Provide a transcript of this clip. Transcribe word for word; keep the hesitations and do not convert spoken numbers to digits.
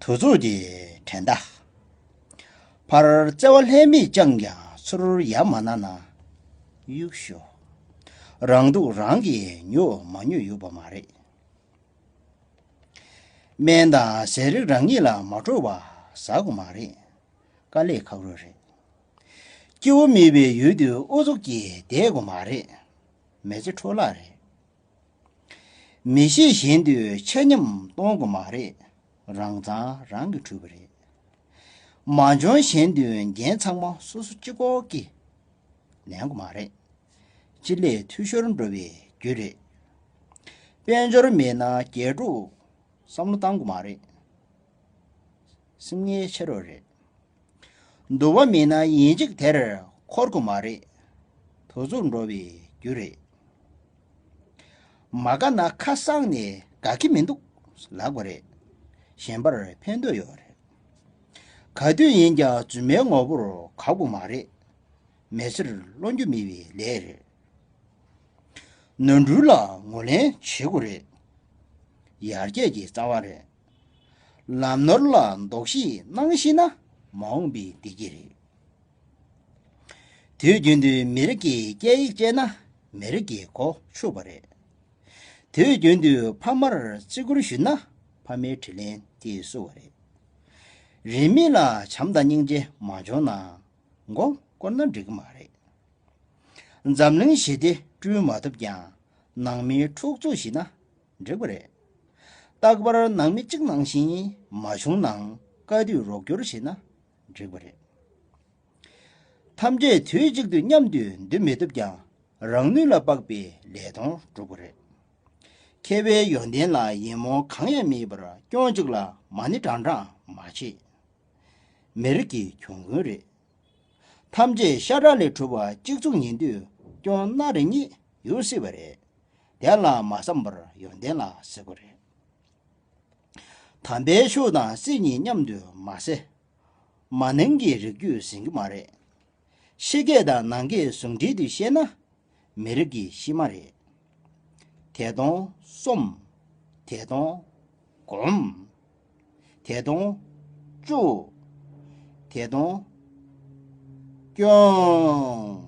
དུ་ཚོགས་ཀྱི་དྲན་ཟླ། ཕར་བརྩེ་བ་ལྷད་མེད་བཅངས་ཀྱང་ཚུར་ཡ་མ་ན་ན་གཡུག་ཞོག་རང་སྡུག་རང་གིས་ཉོ་མ་ཉོས་ཡོད་པ་མ་རེད། སྨན་དང་ཟས་རིགས་རང་ཉིད་ལ་མ་འཕྲོད་པ་ཟ་དགོས་མ་རེད། དཀའ་ལས་ཁག་རུ་རེད། སྐྱིད་པོ་མེད་པའི་ཡུལ་དུ་ཨུ་ཚུགས་ཀྱིས་བསྡད་དགོས་མ་རེད། མི་ཚེ་འཕྲོ་བརླག་རེད། མི་ཤེས་གཞན་དུ་ཆ་མཉམ་གཏོང་དགོས་མ་རེད། རང་མཚང་རང་གིས་འཁྲུད་པ་རེད། མ་འཇོན་གཞན་དུ་འགན་ཚང་མ་སོ་སོ་གཅིག་པོ་གིས་ལེན་དགོས་མ་རེད། སྤྱི་ལས་འཐུས་ཤོར་འགྲོ་བའི་རྒྱུ་རེད། དཔལ་འབྱོར་མེད་ན་རྒྱལ་ཕྲུག་བསམ་བློ་བཏང་དགོས་མ་རེད། སེམས་ངལ་ཆེ་རོགས་རེད། འདུ་བ་མེད་ན་ཡིན་གཅིག་དེར་འཁོར་དགོས་མ་རེད། དུ་ཚོགས་འགྲོ་བའི་རྒྱུ་རེད། མ་དགའ་ན་ཁ་གསང་ནས་དགའ་གི་མི་འདུག་ལབ་དགོས་རེད། གཞན་པར་ཕན་ཐོགས་ཡོད་རེད། ག་དུས་ཡིན་ཀྱང་རྫུན་མའི་ངོ་བོར་གབ་དགོས་མ་རེད། མི་ཚེར་བློ་འགྱོད་མེད་པའི་ལས་རེད། ནོར་འཁྲུལ་ལ་ངོས་ལེན་བྱེད་དགོས་རེད། ཡར་རྒྱས་ཀྱི་རྩ་བ་རེད། ལམ་ནོར་ལ་འདོགས་གཞིག་གནང་ཤེས་ན་མ་འོངས་པའི་བདེ་སྐྱིད་རེད། དུས་རྒྱུན་དུ་མི་རིགས་ཀྱི་སྐད་ཡིག་སྤྱད་ན་མི་རིགས་ཀྱི་མགོ་ཕྱུག་པ་རེད། དུས་རྒྱུན་དུ་ཕ་མར་བརྩི་བཀུར་ཞུས་ན་ཕ་མའི་དྲིན་ལན་དེས་གསོ་བ་རེད། རིས་མེད་ལ་བྱམས་དང་སྙིང་རྗེ་མ་བྱུང་ན་མགོ་བསྐོར་ན་འགྲིག་གི་མ་རེད། འཛམ་གླིང་ཞི་བདེ་བསྐྲུན་མ་ཐུབ་ཀྱང་ནང་མིའི་འཁྲུག་རྩོད་ཞི་ན་འགྲིག་པ་རེད། རྟག་པར་ནང་མི་གཅིག་ནང་བཞིན་མ་བྱུང་ནའང་དཀའ་དུས་རོགས་སྐྱོར་བྱེད་ན་འགྲིག་པ་རེད། ཐམས་ཅད་དུས་གཅིག་ཏུ་མཉམ་དུ་འདུ་མི་ཐུབ་ཀྱང་རང་ནུས་ལ་དཔག་པའི་ལས་དོན་སྒྲུབ་དགོས་རེད། མཁས་པའི་ཡོན་ཏན་ལ་ཡིད་སྨོན་གང་ཡང་མེད་པར་སྐྱོན་གཅིག་ལ་མ་ཎི་བགྲང་བགྲང་མ་བྱེད། མི་རིགས་ཀྱི་གྱོང་གུན་རེད། ཐམས་ཅད་ཤ་ཁྲག་ལས་གྲུབ་པ་གཅིག་མཚུངས་ཡིན་དུས་སྐྱོན་སྣ་རེ་རྙེད་ཡོང་སྲིད་པ་རེད། དེ་ལ་མ་བསམ་པར་ཡོན་ཏན་ལ་ཟེར་དགོས་རེད། དམ་པའི་ཆོས་དང་སྲིད་གཉིས་མཉམ་དུ་མ་ཟེར། མ་ནིང་གི་རིགས་རྒྱུད་ཟིན་གྱི་མ་རེད། ཕྱི་སྐད་དང་ནང་སྐད་ཟུང་འབྲེལ་དུ་བཤད་ན་མི་རིགས་ཀྱི་གཤིས་མ་རེད། དེ་དོན་སོམས། དེ་དོན་སྒོམ། དེ་དོན་བཅུ། དེ་དོན་སྐྱོང་།